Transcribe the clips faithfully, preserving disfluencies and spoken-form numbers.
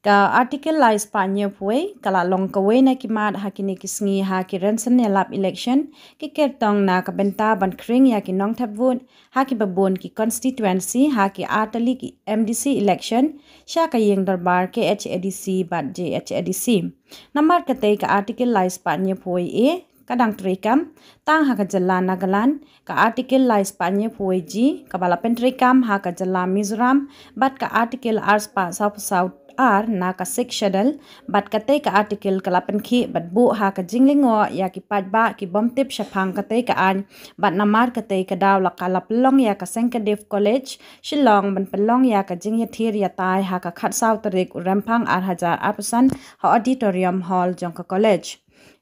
Ka Article lai spah hynñiew phew wei ka la long kawei na ki mat ha kine ki sngi ha ki rynsan ïalap election, ki kyrtong na ka bynta ban khring ïa ki nongthep vote ha ki babun ki constituency ha ki artylli ki M D C election sha ka ïing dorbar K H A D C bad J H A D C. Namar katei ka Article lai spah hynñiew phew wei A ka dang treikam tang ha ka jylla Nagaland, ka Article lai spah hynñiew phew wei G kaba la pyntreikam ha ka jylla Mizoram, bad ka Article ar spah saw phew saw ar na ka Sixth Schedule, bad katei ka Article ka la pynkhih bad buh ha ka jinglyngngoh ïa ki paidbah ki bym tip shaphang katei ka aiñ, bad namar katei ka daw la ka la pynlong ïa ka Syngkadip College Shillong ban pynlong ïa ka jingïathir ïatai ha ka khatsaw tarik u Rymphang ar hajar arphew san ha Auditorium Hall jong ka college.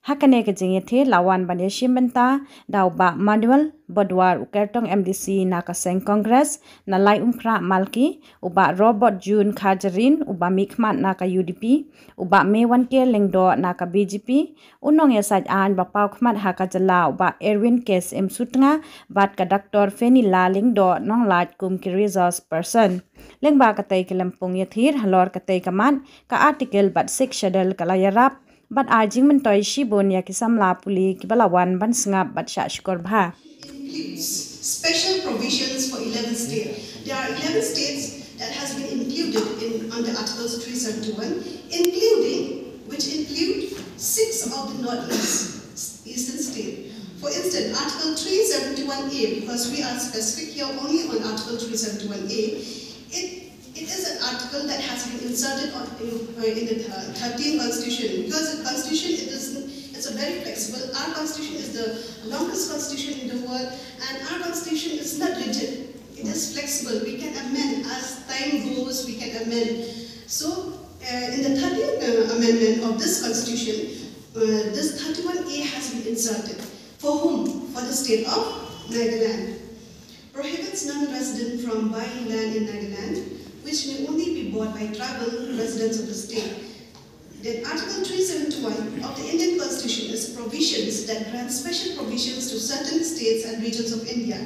Ha kane ka jingïathir la wan ban ïashim bynta da u Bah Manuel Bodwar, u kyrtong M D C na ka seng Congress na Laitumkhrah Malki, u Bah Robert June Kharjahrin, uba mihkhmat na ka U D P, u Bah Meiwanker Lyngdoh na ka B J P, u nongïasaid aiñ ba paw khmat ha ka jylla u Bah Erwin K S M Sutnga, bad ka Doctor Fenila Lyngdoh nonglait kum ki resource person. Lyngba katei ka lympung ïathir halor katei ka mat, ka Article bad Sixth Schedule ka la ïarap bad ai jingmyntoi shibun ïa ki samla pule kiba la wan ban sngap bad shah shkor bha. Includes special provisions for eleven states. There are eleven states that has been included in under Articles three seventy-one, including, which include six of the northeast eastern state. For instance, Article three seventy-one A, because we are specific here only on Article three seventy-one A, it it is an article that has been inserted on, in, uh, in the thirteenth constitution, because the constitution, it is, it's a very flexible. Our constitution is the longest constitution in the world, and our constitution is not rigid. It is flexible. We can amend as time goes. We can amend. So, uh, in the thirteenth uh, amendment of this constitution, uh, this thirty-one A has been inserted. For whom? For the state of Nagaland. Prohibits non-resident from buying land in Nagaland, which may only be bought by tribal residents of the state. Then Article three seventy-one of the Indian Constitution is provisions that grant special provisions to certain states and regions of India.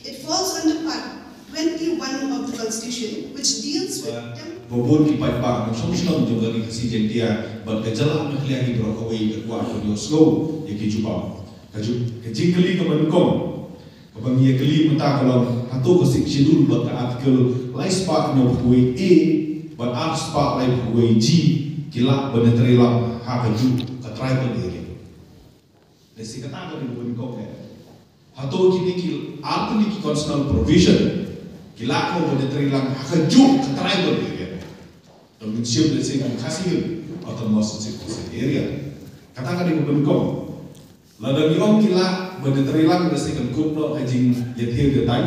It falls under Part twenty-one of the Constitution, which deals with them. Babun ki paidbah nongshong shnong jong ka Ri Khasi Jaiñtia bad ka jylla Meghalaya ki baroh kawei ka kwah ban ïohsngew ïa ki jubab. Ka ju ka jingkylli kaba nyngkong kaba ngi ïa kylli mynta ka long, hato ka Sixth Schedule bad ka Article lai spah hynñiew phew wei A bad ar spah lai phew wei G ki lah ban ïatrei lang ha kajuh ka tribal area? Lehse kata ka dei kaba nyngkong eh. Hato kine ki artylli ki constitutional provision ki lah ko ban ïatrei lang ha kajuh ka tribal area? Tang ngin shim lehse kum Khasi Hills Autonomous District Council area. Kata ka dei kaba nyngkong. Lada ngi ong ki lah ban ïatrei lang, lehse kan kut noh ka jingïathir ïatai.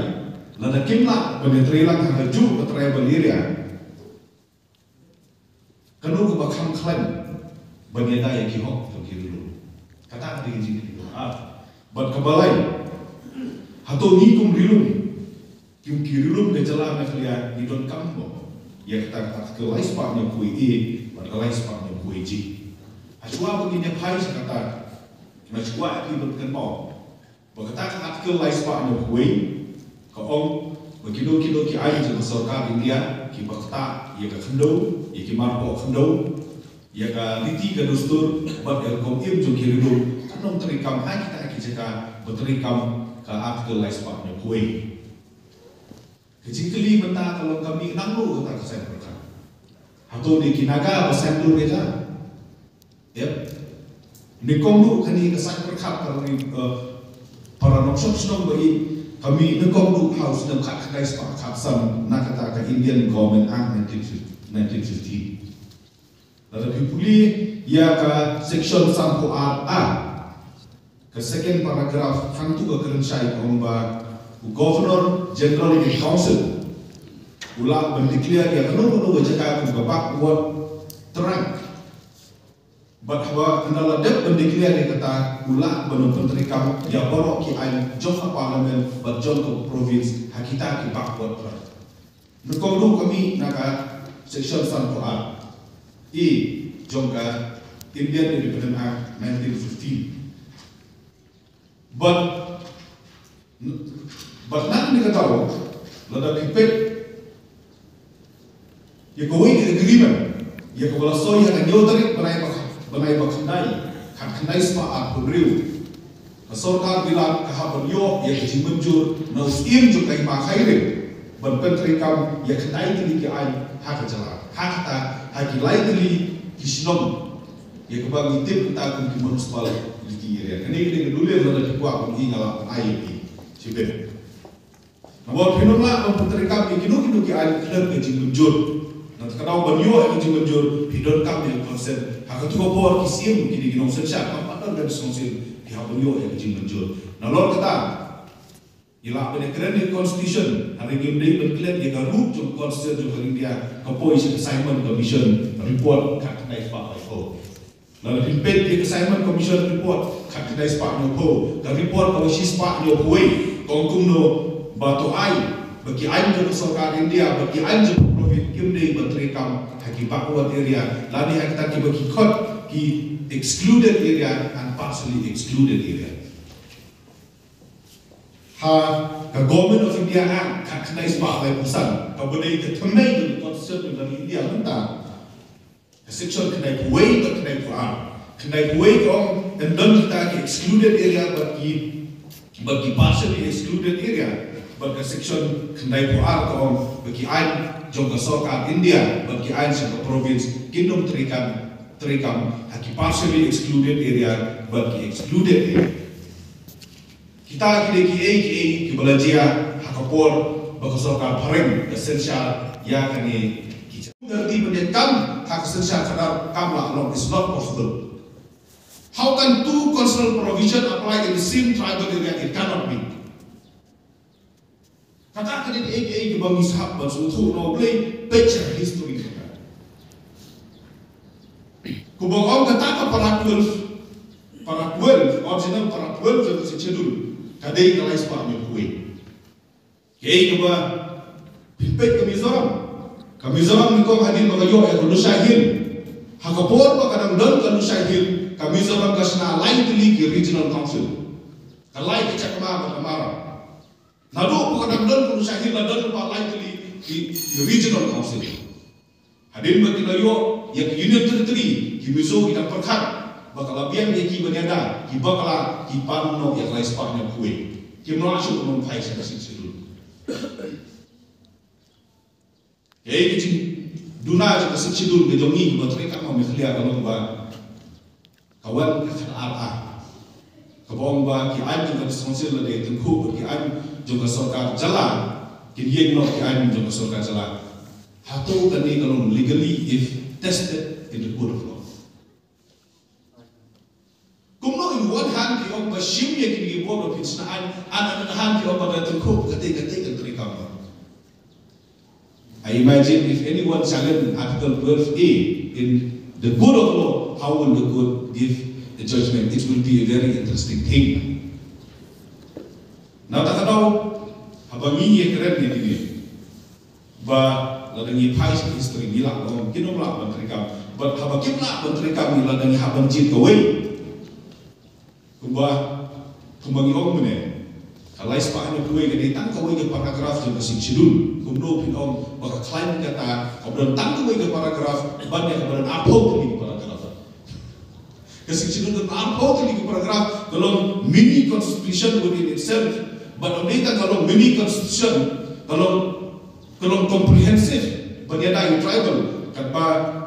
Lada kim lah ban ïatrei lang ha kajuh ka tribal area, kano kaba kham khlaiñ ban ïada ïa ki hok jong ki rilum? Kata ka dei ka jingkylli kaba ar. Bad kaba lai, hato ngi kum rilum, kum ki rilum ka jylla Meghalaya ngi donkam mo ïa kata ka Article lai spah hynñiew phew wei A bad ka lai spah hynñiew phew wei G? Hashwa ba ngin ïa phai sha kata, nga sngewkwah ïa phi ban kynmaw ba kata ka Article lai spah hynñiew phew wei ka ong ba kino kino ki aiñ jong ka sorkar India kiba ktah ïa ka khyndew, ïa ki marpoh khyndew, ïa ka riti ka dustur bad ïa ka rukom im jong ki rilum, kan ym treikam ha kita ki jaka ba treikam ka Article lai spah hynñiew phew wei. Ka jingkylli mynta ka long, ka mih nangno kata ka saiñ pyrkhat? Hato dei ki Naga ba saiñ dur ïa ka? Yep. Nyngkong ruh kane ka saiñ pyrkhat para ri, eh, para nongshong shnong ba ïeit ka mih nyngkong ruh ha u snem khatkhyndai spah khatsan na kata ka Indian Government Act nineteen fifty, nineteen fifty. Lada phi pule ïa ka section sanphew ar A, ka second paragraph, hangtu ka kren shai ka ong ba u Governor General of the Council u lah ban declare ïa kano kano ka jaka kum ka backward tract. Bad haba kane la dep ban declare ïa kata, u lah ban pyntreikam ïa baroh ki aiñ jong ka Parliament bad jong ka province ha kita ki backward tract. Nyngkong ruh ka mih na ka section sanphew ar A jong ka Indian Independence Act nineteen fifty. Bad, bad na kane ka daw, lada phi peit ïa kawei ka agreement Ïa kaba la soi ha ka hynñiew tarik bnai ba, bnai ba khyndai, khatkhyndai spah arphew hynriew. Ka sorkar Bilat ka hap ban ïoh ïa ka jingmynjur na u Syiem jong ka Hima Khyrim ban pyntreikam ïa khyndai tylli ki aiñ ha ka jylla, ha kata ha ki lai tylli ki shnong, ïa kaba ngi tip mynta kum ki municipality area. Kane ka dei ka dullier lada phi kwah, kum nga la ai ïa phi shibit. Namar phin ym lah ban pyntreikam ïa kino kino ki aiñ khlem ka jingmynjur. Nangta ka daw ban ïoh ïa ka jingmynjur, phi donkam ïa ka consent. Ha kato ka por ki syiem ki dei ki nongsynshar, kam pat don ka dei sngewsih, phi hap ban ïoh ïa ka jingmynjur. Nalor kata, ngi lah ban ïakren ïa ka constitution, hynrei ngim dei ban klet ïa ka ruh jong ka constitution jong ka India, ka poi sha ka Simon Commission report khatkhyndai spah laiphew. Lada phin peit ïa ka Simon Commission report khatkhyndai spah hynñiewphew, ka report kaba shispah hynñiewphew wei, ka ong kumno ba to ai ba ki aiñ jong ka sorkar India bad ki aiñ jong ka province kim dei ban treikam ha ki backward area lane ha kita kiba ki khot ki excluded area and partially excluded area. Ha ka Government of India Act khatkhyndai spah laiphew san, kaba dei ka thymmei jong ka Constitution jong ka India mynta, ka section khyndaiphew wei bad khyndaiphew ar. Khyndaiphew wei ka ong yn don kita ki excluded area bad ki, bad ki partially excluded area. Bad ka section khyndaiphew ar ka ong ba ki aiñ jong ka sorkar India bad ki aiñ jong ka province kin ym treikam, treikam ha ki partially excluded area bad ki excluded area. Kita ki dei kiei kiei kiba la jia ha ka por ba ka sorkar phareng ka synshar ïa kane ki jait. Lada phi pynïakam ha ka synshar khadar kam lah long, is not possible. How can two constitutional provision apply in the same tribal area? It cannot be. Kata ka dei kiei kiei kiba ngi sngewbha ban sngewthuh, na U Blei, peit sha history. Kumba ong kata ka para twelve, para twelve, original para twelve jong ka Sixth Schedule, ka dei ka lai spah hynñiewphew wei. Kaei kaba pynpeit ka Mizoram. Ka Mizoram nyngkong hadien ba ka ïoh ïa ka Lushai Hill, ha ka por ba ka dang don ka Lushai Hill, ka Mizoram ka shna lai tylli ki regional council. Ka Lai, ka Chakma bad ka Mara. Naduh ba ka dang don ka Lushai Hill la don lypa lai tylli ki, ki regional council. Hadien ba ki la ïoh ïa ka Union Territory, ki Mizo ki dang pyrkhat ba ka la biang ïa ki ban ïada, ki bakla, ki pan noh ïa ka lai spah hynñiewphew wei. Kim lah shuh ban phai sha ka Sixth Schedule. Kaei ka jingduna jong ka Sixth Schedule ka jong ngi kiba treikam ha Meghalaya ka long ba ka wan ka khadar A, kaba ong ba ki aiñ jong ka District Council lada ïatyngkhuh bad ki aiñ jong ka sorkar jylla, kin ïeng noh ki aiñ jong ka sorkar jylla. Hato kane ka long legally, if tested in the court of law? Kumno in one hand ki ong ba shim ïa kine ki bor ba phin shna aiñ, and on the other hand ki ong ba da tyngkhuh katei katei kan treikam. I imagine if anyone challenge Article twelve A in the court of law, how will the court give a judgment? It will be a very interesting thing. Nangta ka daw, haba ngi ïakren ïa kine, ba lada ngi phai sha history ngi lah ban ong kin ym lah ban treikam. Bad haba kim lah ban treikam ngi, lada ngi hap ban jied kawei. Kumba, kumba ngi ong mynne, ka lai spah hynñiewphew wei ka dei tang kawei ka paragraph jong ka Sixth Schedule. Kumno phin ong ba ka khlaiñ kata kaba don tang kawei ka paragraph ban ïa kaba don arphew tylli ki paragraph? Ka Sixth Schedule ka don arphew tylli ki paragraph, ka long mini constitution within itself. Bad ym dei tang ka long mini constitution, ka long, ka long comprehensive ban ïada ïa u tribal, katba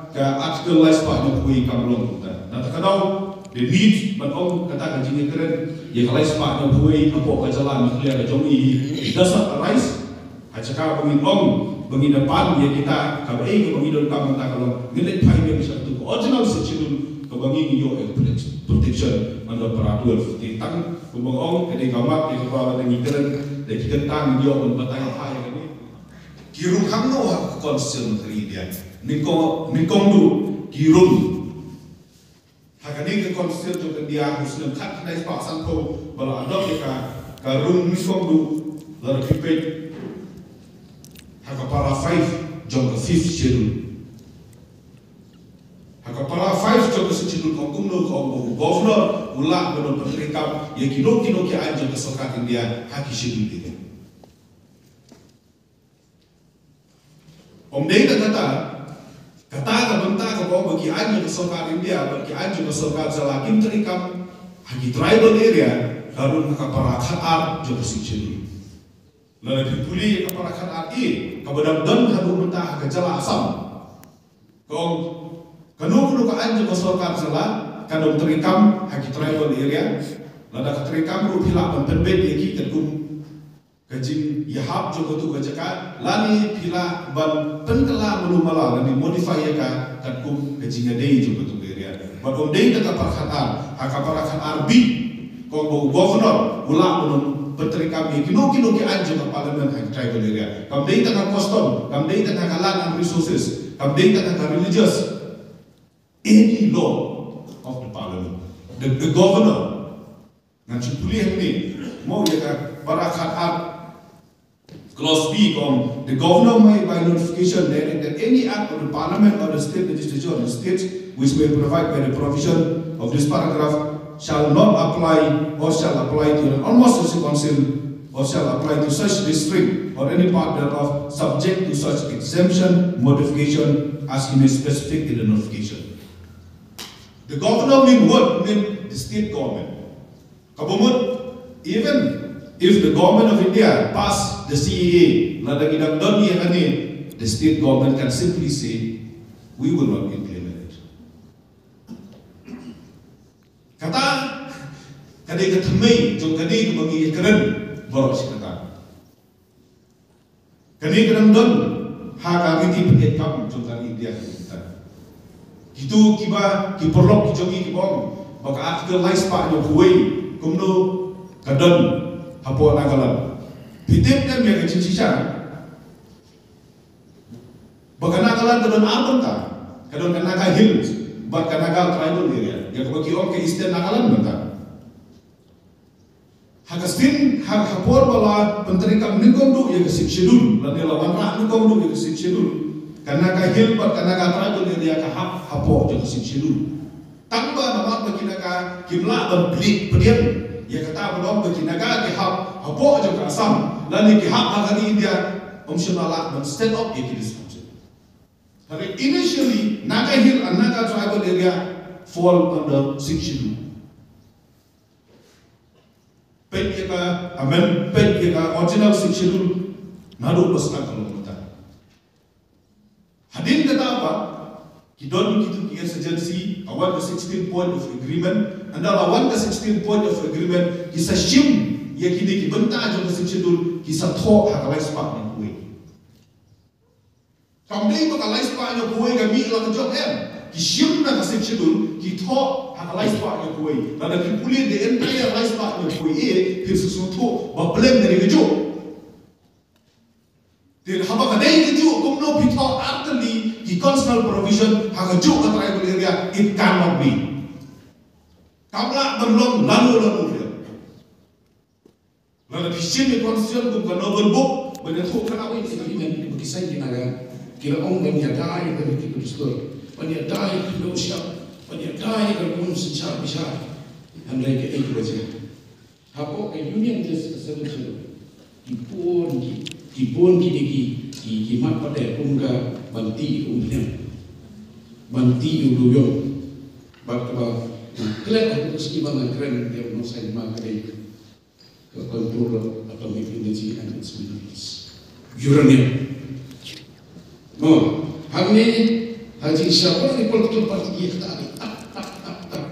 ka Article lai spah hynñiewphew wei kam long kumta. Nangta ka daw, the need ban ong kata ka jingïakren ïa ka lai spah hynñiewphew wei hapoh ka jylla Meghalaya ka jong ngi does not arise. Ha jaka ba ngin ong ba ngin da pan ïa kita, kaba ei kaba ngi donkam mynta ka long ngin leit phai biang sha katu ka original Sixth Schedule kaba ngi ngi ïoh ïa ka protect-, protection under para twelve. Te tang kumba ong ka dei ka mat ïa kaba lada ngi kren da ki kyntang ngi ïoh ban batai bha ïa kane. Ki rung hangno ha ka Constitution ka ri India? Nyngkong, nyngkong duh ki rung. Ha kane ka Constitution jong ka India ha u snem khatkhyndai spah sanphew ba la adopt ïa ka, ka rung nyngkong duh, lada phi peit ha ka para five jong ka Fifth Schedule. Ha ka para five jong ka Sixth Schedule ka ong kumno, ka ong ba u Governor u lah ban ym pyntreikam ïa kino kino ki aiñ jong ka sorkar India ha ki Schedule Area. Ym dei tang kata, Kata ka bynta kaba ong ba ki aiñ jong ka sorkar India bad ki aiñ jong ka sorkar jylla kim treikam ha ki tribal area, ka rung ha ka para khatar jong ka Sixth Schedule. Lada phi pule ïa ka para khatar A kaba dang don haduh mynta ha ka jylla Assam, ka ong kano kano ka aiñ jong ka sorkar jylla kan ym treikam ha ki tribal area. Lada ka treikam ruh phi lah ban pynbeit ïa ki katkum ka jingïahap jong katu ka jaka, lane phi lah ban pynkylla malu mala lane modify ïa ka katkum ka jingïadei jong katu ka area. Bad ym dei tang ka para khatar, ha ka para khatar B ka ong ba u governor u lah ban ym pyntreikam ïa kino kino ki aiñ jong ka parliament ha ki tribal area. Kam dei tang ha custom, kam dei tang ha ka land and resources, kam dei tang ha ka religious. Any law of the parliament, the, the governor. Ngan shu pule hangne mo ïa ka para khatar. Clause B ka ong, the governor may by notification direct that any act of the parliament or the state legislature of the state which may provide by the provision of this paragraph shall not apply or shall apply to an almost council or shall apply to such district or any part thereof subject to such exemption modification as he may specific in the notification. The governor mean what? Mean the state government. Kaba mut, even if the government of India pass the C A A, lada ki dang don ïa kane, the state government can simply say, we will not implement it. Kata ka dei ka thymmei jong kane kaba ngi ïakren baroh shi katta. Kane ka dang don ha ka riti pynïaid kam jong ka India ka dei kata. Kito kiba ki paralok ki jong ngi kiba ong ba ka article lai spah hynñiewphew wei kumno ka don hapoh Nagaland. Phi tip ne em ïa ka jingshisha ba ka Nagaland ka don ar bynta, ka don ka Naga Hills bad ka Naga Tribal Area, ïa kaba ki ong ka Eastern Nagaland bynta. Ha ka sien ha, ha por ba la pyntreikam nyngkong duh ïa ka Sixth Schedule, lane la wanrah nyngkong duh ïa ka Sixth Schedule, ka Naga Hill bad ka Naga Tribal Area ka hap hapoh jong ka Sixth Schedule. Tang ba namar ba ki Naga kim lah ban plie pdiang ïa kata ba long ba ki Naga ki hap hapoh jong ka Assam lane ki hap ha ka ri India, ym shym la lah ban stand up ïa ki dispute. Hynrei initially Naga Hill and Naga Tribal Area fall under Sixth Schedule. Peit ïa ka amend, peit ïa ka original Sixth Schedule naduh ba sdang ka long mynta. Hadien kata pat ki don kitu ki insurgency, ka wan ka sixteen point of agreement, ynda la wan ka sixteen point of agreement ki sa shim ïa kine ki bynta jong ka Sixth Schedule ki sa thoh ha ka lai spah hynñiewphew wei. Kam dei ba ka lai spah hynñiewphew wei ka mih la ka jong em. Ki shim na ka Sixth Schedule ki thoh ha ka lai spah hynñiewphew wei. Lada phi pule the entire lai spah hynñiewphew wei A, phin sngewthuh ba pleng ka dei kajuh. Te haba ka dei kajuh, kumno phi thoh artylli ki constitutional provision ha kajuh ka tribal area? It cannot be. Kam lah ban long lano lano ruh. Lada phi shim ïa ka constitution kum ka novel book ban ïathuh kane, wei, ki agreement ba ki sign ki Naga, ki la ong ban ïada ïa ka riti ka dustur, ban ïada ïa ka khyndew shyiap, ban ïada ïa ka rukom synshar bishar. Hynrei kaei kaba jia? Hapoh ka Union List ka Seven Schedule, ki bun ki, ki bun kine ki, ki, ki mat pat kum ka Ban Tih Umphniang, Ban Tih Umlawïong, bad kaba klet ha ka sngi ba nga kren ïa u nongsaiñ ma ka dei ka control of atomic energy and its minerals. Uranium. Mo, hangne ha jingshisha baroh ki political party ki ïa kata ki tap tap tap tap.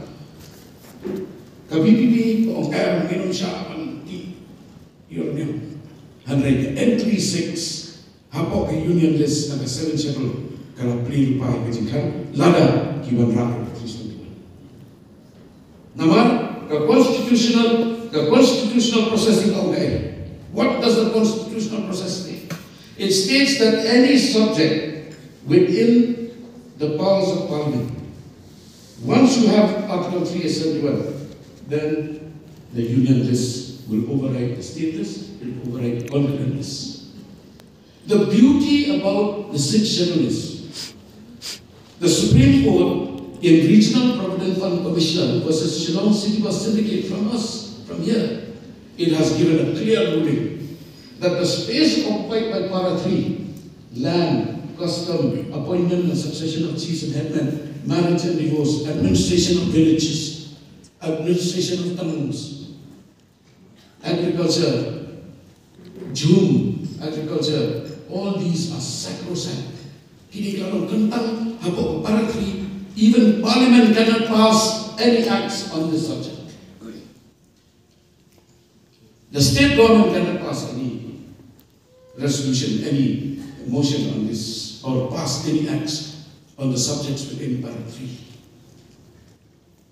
Ka V P P ka ong em, ngin ym shah ban tih uranium. Hynrei ka entry six hapoh ka Union List na ka Seven Schedule ka la plie lypa ïa ka jingkhang lada ki wanrah ka Treaty twenty-one. Namar ka constitutional, ka constitutional process ka ong kaei? What does the constitutional process say? It states that any subject within the powers of Parliament, once you have Article three A seventy-one, then the Union List will override the State List, it will override the Continental List. The beauty about the Sixth Schedule is the Supreme Court in Regional Provident Fund Commissioner versus Shillong City Bus Syndicate from us, from here, it has given a clear ruling that the space occupied by Para three, land, custom, appointment and succession of chiefs and headmen, marriage and divorce, administration of villages, administration of towns, agriculture, jhum, agriculture, all these are sacrosanct. Kine ki long kyntang hapoh para three, even parliament cannot pass any acts on this subject. The state government cannot pass any resolution, any motion on this, or pass any acts on the subjects within para three.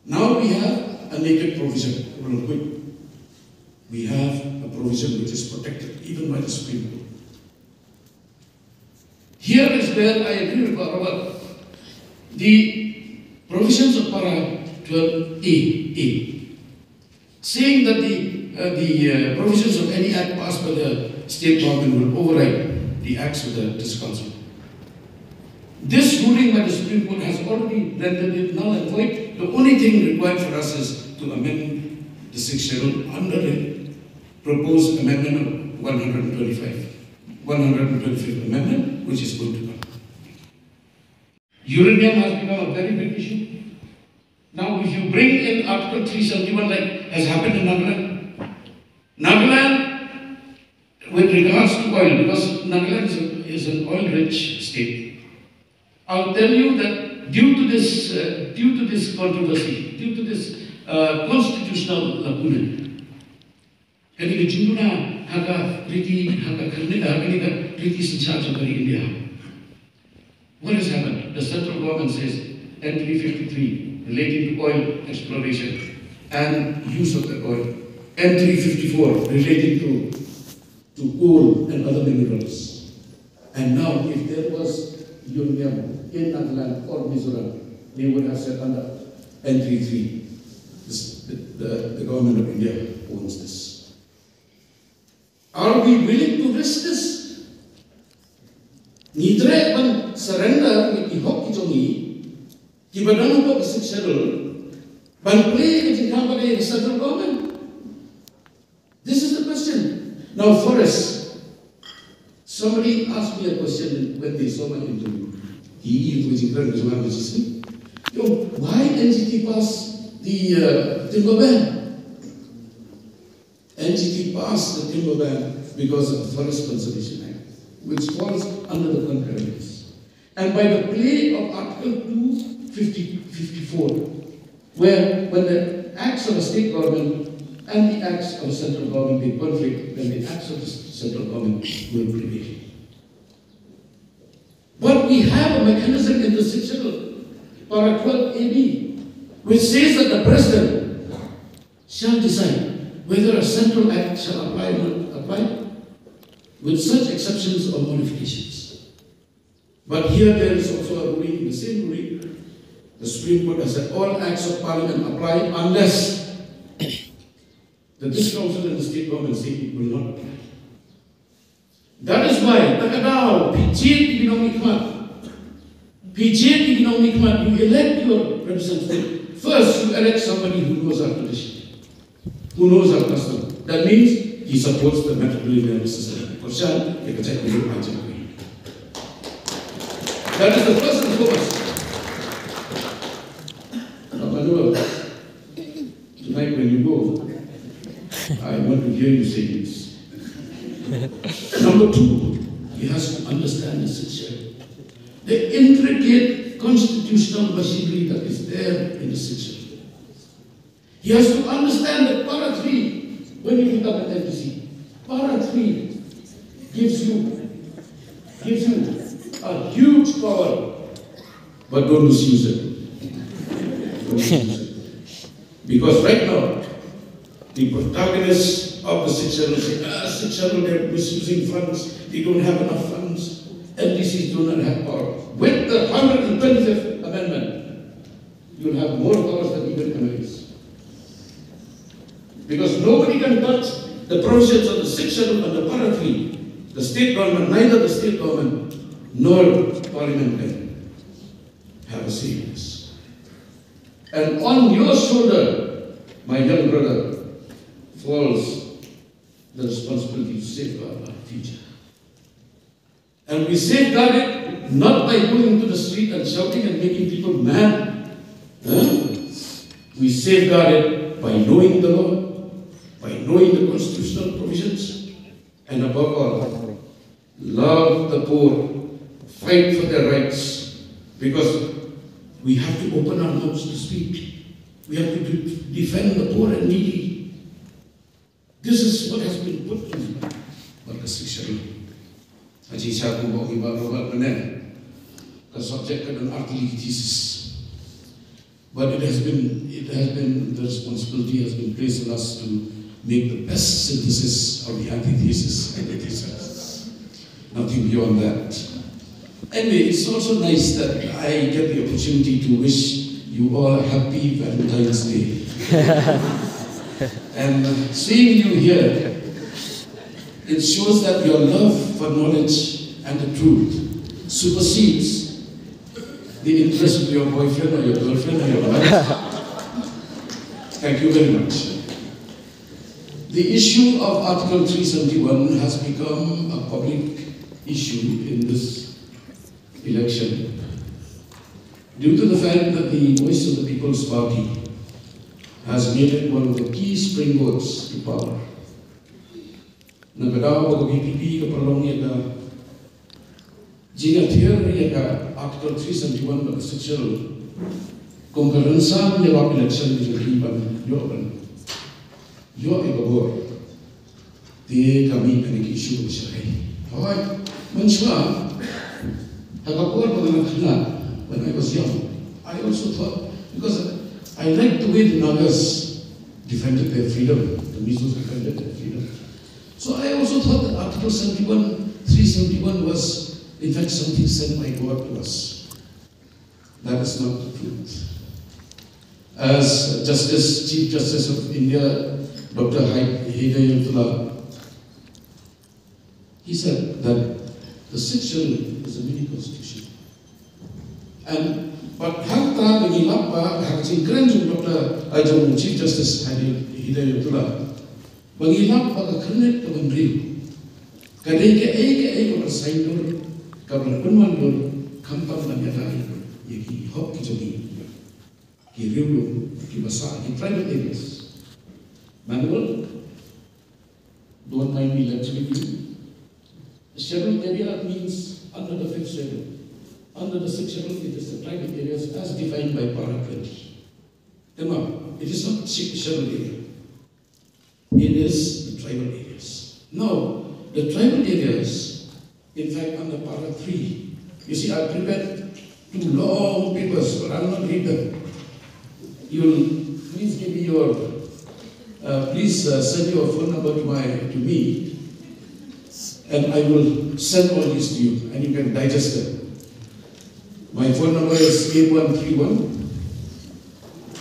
Now we have a naked provision, real quick. We have a provision which is protected even by the Supreme Court. Here is where I agree with Robert. The provisions of para twelve A, A, saying that the, uh, the uh, provisions of any act passed by the state government will override the acts of the district council. This ruling by the Supreme Court has already rendered it null and void. The only thing required for us is to amend the sixth schedule under the proposed amendment of one hundred twenty-five, one hundred twenty-fifth amendment, which is going to come. Uranium has become a very big issue. Now, if you bring in Article three seventy-one, like has happened in Nagaland, Nagaland, with regards to oil, because Nagaland is, a, is an oil-rich state, I'll tell you that due to this, uh, due to this controversy, due to this uh, constitutional lacuna, kane ka jingduna ha ka riti, ha ka kane ka, ha kane ka riti synshar jong ka ri India. What has happened? The central government says N three fifty-three relating to oil exploration and use of the oil, N three fifty-four relating to, to coal and other minerals. And now, if there was uranium in Nagaland or Mizoram, they would have said under N three three, this, the, the, the government of India owns this. Are we willing to risk this? Ngi treh ban surrender ïa ki hok ki jong ngi, kiba don hapoh ki sixth schedule, ban plie ïa ka jingkhang ba dei ïa ka central government? This is the question. Now, Forest. Somebody asked me a question when they saw my interview. He, he was incredible, so I'm just saying, "Yo, why N G T pass the uh, timber ban?" N G T passed the timber ban because of the Forest Conservation Act, which falls under the concurrent list. And by the play of Article two fifty, fifty-four, where when the acts of a state government and the acts of a central government they conflict, then the acts of the central government will prevail. But we have a mechanism in the sixth schedule, para twelve A B, which says that the president shall decide whether a central act shall apply or not apply, with such exceptions or modifications. But here there is also a ruling, the same ruling. The Supreme Court has said all acts of parliament apply unless the district council and the state government say it will not apply. That is why, ta ka daw, phi jied ïa ki nongmihkhmat. Phi jied ïa ki nongmihkhmat, you elect your representative. First, you elect somebody who knows our tradition, who knows our custom. That means he supports the matrilineal system. Kyrshan ïa ka jaitbynriew. That is the first and foremost. Now, Manuel, tonight when you go, I want to hear you say this. Number two, he has to understand the system, the intricate constitutional machinery that is there in the system. He has to understand that para three, when you become an M D C, para three gives you, gives you a huge power, but don't misuse it. Don't misuse it. Because right now, the protagonists of the sixth schedule say, "Ah, sixth schedule, they're misusing funds, they don't have enough funds, M D Cs do not have power." With the hundred and twenty-fifth amendment, you'll have more powers than even M L As. Because nobody can touch the provisions of the sixth schedule and the para three. The state government, neither the state government nor parliament can have a say in this. And on your shoulder, my young brother, falls the responsibility to safeguard our future. And we safeguard it not by going into the street and shouting and making people mad. Huh? We safeguard it by knowing the law, by knowing the constitutional provisions, and above all, love the poor, fight for their rights, because we have to open our mouths to speak. We have to de- defend the poor and needy. This is what has been put in the Sixth Schedule. Aji sha kum bok iba Robert Benen. Ka subject ka don artillery thesis. But it has been, it has been, the responsibility has been placed on us to make the best synthesis of the antithesis and the thesis. Nothing beyond that. Anyway, it's also nice that I get the opportunity to wish you all a happy Valentine's Day. And seeing you here, it shows that your love for knowledge and the truth supersedes the interest of your boyfriend or your girlfriend or your wife. Thank you very much. The issue of Article three seventy-one has become a public issue in this election due to the fact that the Voice of the People's Party has made it one of the key springboards to power. Na ka daw ba ka V P P ka pynlong ïa ka jingïathiar ïa ka Article three seventy-one bad ka Sixth Schedule kum ka rynsan ïalap election ka jong ki ban ïoh ban ïoh ïa ka bor. Te ka mih kane ka issue kaba shyrkhei. Hooid, mynshuwa ha ka por ba nga khynnah, when I was young, I also thought, because I liked the way the Nagas defended their freedom, the Mizos defended their freedom. So I also thought that Article seventy-one, three seventy-one was, in fact, something sent by God to us. That is not the truth. As Justice, Chief Justice of India, Doctor Hidayatullah, he said that the Sixth Schedule is a mini constitution. And, but hangta ba ngi lap ba ha ka jingkren jong Doctor, ah, jong Chief Justice Hidayatullah, ba ngi lap ba ka khyrnit ka bynriew ka dei kaei kaei kaba saiñdur, kaba pynwandur, khamtam ban ïada ïa ki hok ki jong ngi, ki riewlum, ki basa, ki tribal areas. Manual, don't mind me lecturing you. Scheduled area means under the fifth schedule. Under the sixth schedule, it is the tribal areas as defined by para twenty. Remember, it is not scheduled area. It is the tribal areas. Now, the tribal areas, in fact, under para three, you see, I prepared two long papers, but I will not read them. You will please give me your, uh, please, uh, send your phone number to my, to me, and I will send all these to you, and you can digest them. My phone number is eight one three one,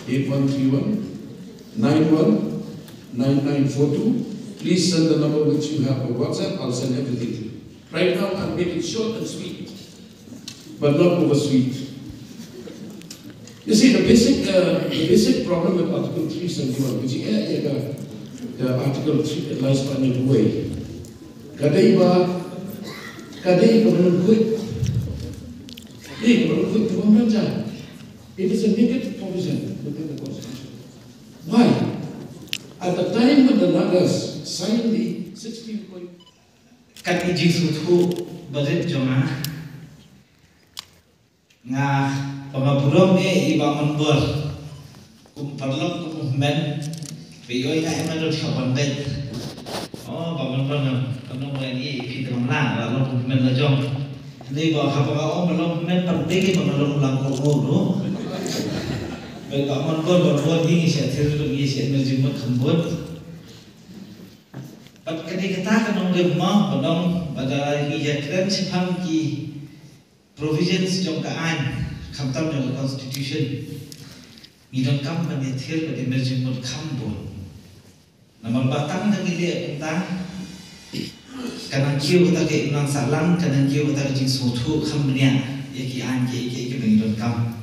eight one three one, nine one nine nine four two. Please send the number which you have on WhatsApp. I'll send everything to you. Right now, I'll make it short and sweet, but not over sweet. You see, the basic, uh, the basic problem with Article three seventy-one, which is, uh, the, the Article three, lies by the way. Ka dei ba, ka dei ka ban khuid. Dei ka ban khuid ka ban jam. It is a negative provision within the constitution. Why? At the time when the Nagas signed the sixteen point, kat i jingsngewthuh ba rit jong nga, nga ba nga burom ïa i Bah Manbor. Kum paralok kum u hynmen. Ba ïoh ïa nga, ïa nga don shop ban beit. Oh, Bah Manbor, nga pynlong ïa i phi, te nga mlak, la long u hynmen la jong. Ni ba haba nga ong ba long u hynmen, pynbeit ba nga long u lang ko ngo ruh. Ba Bah Manbor, Bah Manbor, ngi sha thir ruh, ngi sha emerging mut kham bun. Bad kane kata ka nongrim mo, ba dang ba da ngi ïa kren shaphang ki provisions jong ka aiñ, khamtam jong ka constitution, ngi donkam ban ïathiar bad emerging mut kham bun. Namar ba tang da ngi leh kumta, ka nang kiew kata ka imlang sahlang, ka nang kiew kata ka jingsngewthuh kham bniah ïa ki aiñ kiei kiei kiba ngi donkam.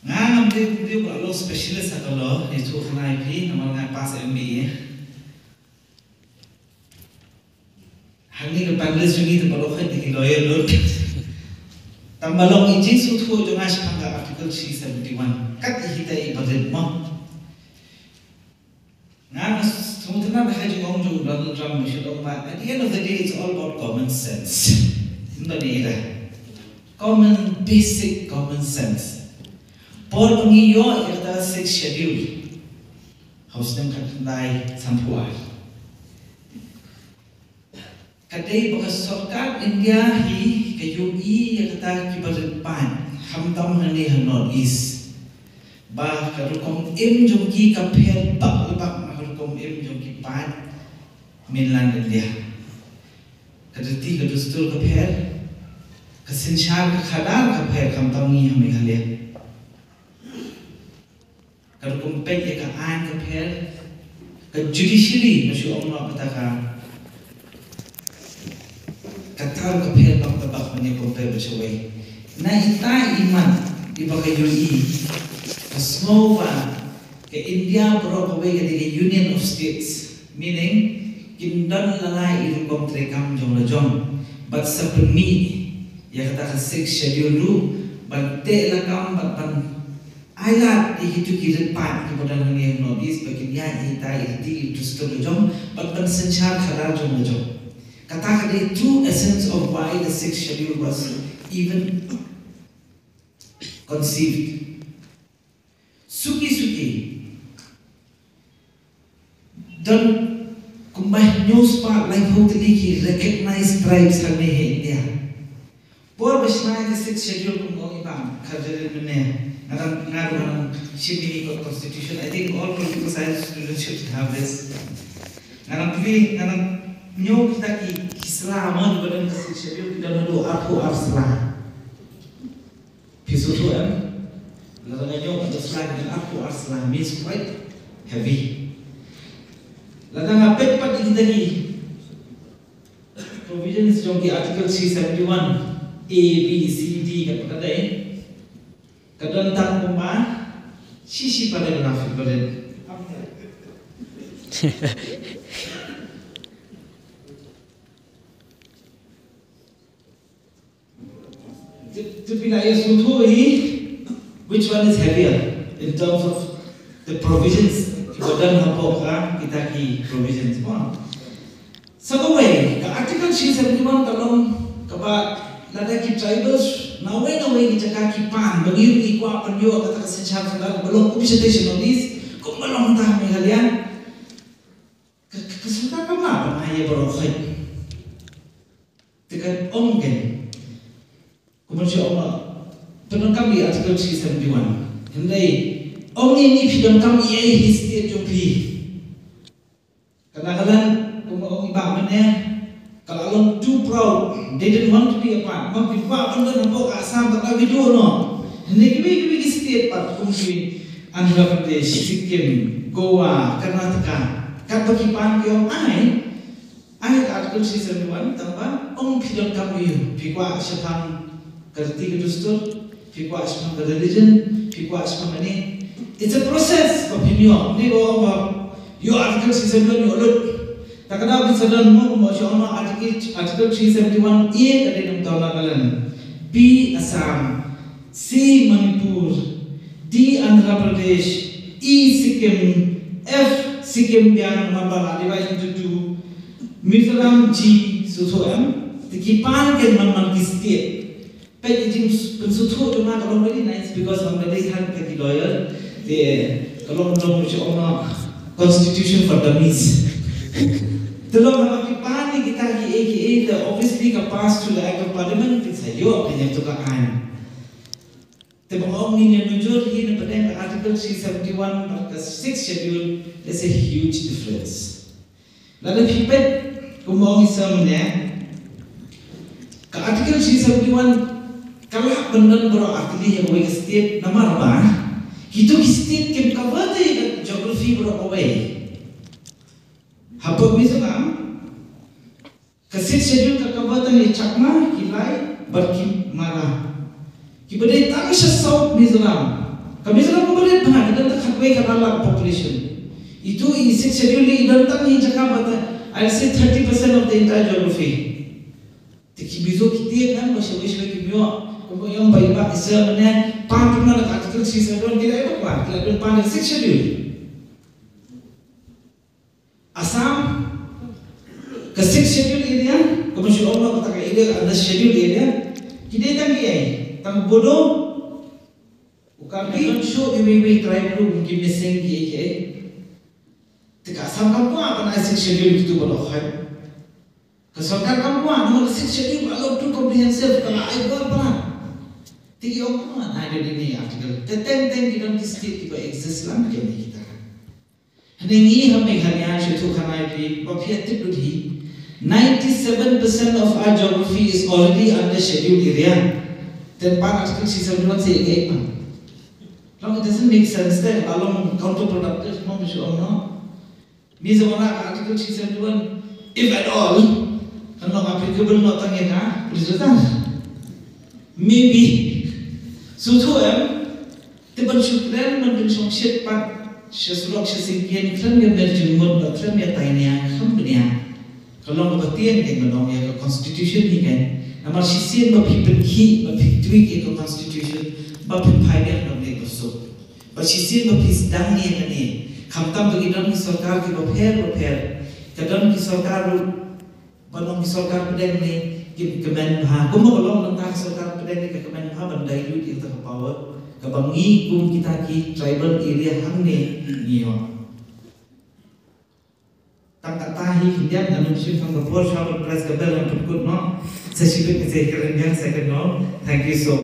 Nga ngam dei u briew ba long specialist ha ka law, ïathuh khnang ïa phi, namar nga pass M B A. Hangne ka Panelist jong ngi te baroh hi ki lawyer lut. Tang ba long i jingsngewthuh jong nga shaphang ka Article three seventy-one. Kat i hita i barit mo. Nga nga sngewtynnat ha jingong jong Donald Trump, ba shu ong ba, at the end of the day, it's all about common sense. Hynda ni ira. Common, basic common sense. Por ba ngi ïoh ïa kata Sixth Schedule. Ha u snem khatkhyndai sanphew ar. Ka dei ba ka sorkar India hi ka ïohi ïa kata ki barit paid, khamtam hangne ha North East. Ba ka rukom im jong ki ka pher bak la bak na ka rukom im jong ki paid mainland India. Ka riti ka dustur ka pher, ka synshar ka khadar ka pher khamtam ngi ha Meghalaya. Ka rukom peit ïa ka aiñ ka pher, ka judiciary, nga shu ong noh kata ka, kata ka pher bak ka bak ban ïa compare bad shawei. Na ita i mat iba ka ïohi, ka sngew ba ka India baroh kawei ka dei ka Union of States, meaning kin don la lai i rukom treikam jong la jong. Bad sa pynmih ïa kata ka Sixth Schedule ruh ban teh lakam bad ban ailad ïa kito ki rit paid kiba don hangne ha North East ba kin ïaid ïa ita i riti i dustur la jong bad ban synshar khadar jong la jong. Kata ka dei true essence of why the Sixth Schedule was even conceived. Suki suki. Don kumba hynñiew spah laiphew tylli ki recognized tribes hangne ha India. Por ba shna ïa ka Sixth Schedule, kum ong i Bah Kharjalein mynne, nga dang, nga ruh nga dang shim ïa ka constitution. I think all political science students should have this. Nga dang pule, nga dang ñiew kita ki, ki sla mo kiba don ha ka Sixth Schedule, ki don haduh arphew ar sla. Phi sngewthuh em? Lada nga ñiew ka sla, ki don arphew ar sla, means quite heavy. Lada nga peit pat ïa kita ki provisions jong ki Article three seventy-one A, B, C, D, katba ka dei, ka don tang kumba shi shi paragraph, ïa ka dei. To, to phi la ïa sngewthuh hi, which one is heavier in terms of the provisions kiba don hapoh ka kita ki provisions mo? Sa kawei, ka Article three seventy-one ka long kaba lada ki tribals na wei na wei ki jaka ki pan ba ngi ruh ngi kwah ban ïoh kata ka synshar khadar ba long kumjuh sha North East, kumba long ha Meghalaya. Ka, ka, ka sorkar kam lah ban ai ïa baroh khoit. Te ka ong kein, kumba shu ong, pyndonkam ïa Article three seventy-one. Hynrei ong ïa ngi, phi donkam ïa ei hi state jong phi? Ka Nagaland, kumba ong i Bah mynne, ka la long too proud. They didn't want to be a part. Ba ki kwah ban don hapoh ka Assam, ka video noh. Hynrei kiwei kiwei ki state pat kum ki Andhra Pradesh, Sikkim, Goa, Karnataka, katba ki pan ki ong ai, ai ka Article three seventy-one, tangba ong phi donkam ïa u, phi kwah shaphang ka riti ka dustur, phi kwah shaphang ka religion, phi kwah shaphang kane. It's a process ba phin ïoh. Ym dei ba ong ba ïoh Article three seventy-one ïoh lut. Ta ka daw phin sa don mo, mo shu ong Article, Article three seventy-one A ka dei na Nagaland, B Assam, C Manipur, D Andhra Pradesh, E Sikkim, F Sikkim biang, namar ba la divide into two, Mizoram G, sngewthuh em? Te ki pan kein man man ki state. Peit, ka jingpynsngewthuh jong nga ka long very nice because ngam dei than ka ki lawyer. Te ka long, long shu ong constitution for dummies. Te long haba ki pan ïa kita kiei kiei, te obviously ka pass through the act of parliament, phin sa ïoh phin ïa to ka aiñ. Te ba nga ong ngin ïa nujor hi na pdeng ka Article three seventy-one bad ka Sixth Schedule, there's a huge difference. Lada phi peit, kumba ong i sir mynne, ka Article three seventy-one ka lah ban don baroh artylli ha kawei ka state, namar ba kito ki state kim cover te ïa ka geography baroh kawei. Hapoh Mizoram, ka Sixth Schedule ka cover tang ïa Chakma, ki Lai bad ki Mara. Kiba dei tang sha South Mizoram. Ka Mizoram kaba rit bha, ki don tang khatwei khatar lak population. Itu i Sixth Schedule i don tang ïa jaka ba tang, I'll say thirty percent of the entire geography. Te ki Mizo ki tieng ngan ba shawei shawei ki myoh. Kumba ong ba i Bah Israel mynne pan tu na ka article three seven one ki la ïa ba ki la don pan ka sixth schedule. Assam ka sixth schedule area, kumba shu ong ba ka area ka under schedule area. Ki dei tang ki ai, tang Bodo, u Karbi, shu iwi iwi tribe group ki missing ki ai ki ai. Te ka Assam kam kwah ban ai sixth schedule kitu ba la hoi. Ka sorkar kam kwah, namar ka sixth schedule ka long too comprehensive, ka la ai bor palat. Te ki ong kumno ngan ai da ini article. Te teng teng ki don ki state kiba exist lang ki ni kita. Hynrei ngi ha Meghalaya shu thuh khanai phi, ba phi ïa tip lut hi. Ninety-seven percent of our geography is already under scheduled area. Te pan article three seven one sa ïa kaei pan. Long it doesn't make sense te, ka long counterproductive, mo shu ong no. Mizo wan ka article three seven one, if at all, kan long applicable noh tang ïa ka police bazaar. Maybe. Shu thuh em, te ban shu kren ban pynshongshit pat sha surok sha syngkien, khlem ïa mer jingmut bad khlem ïa tai niang kham bniah. Ka long kaba tieng kein ban ong ïa ka constitution hi kein. Namar shisien ba phi pynkhih, ba phi tweak ïa ka constitution, ba phin phai biang ban leh ba suk. Ba shisien ba phi sdang ïa kane. Khamtam ba ki don ki sorkar kiba pher ba pher. Ka don ki sorkar ruh, ba long ki sorkar pdeng ne ki kmen bha. Kumba ka long nangta ka sorkar pdeng ne ka kmen bha ban dilute ïa ka power. Kaba ngi kum kita ki tribal area hangne ngi ïoh. Tang kata hi khyndiat, ngan ym shim kham ka por, shuwa ban press ka bell ngan pynkut noh. Sa shibit ngan sa kren biang second round. Thank you so much.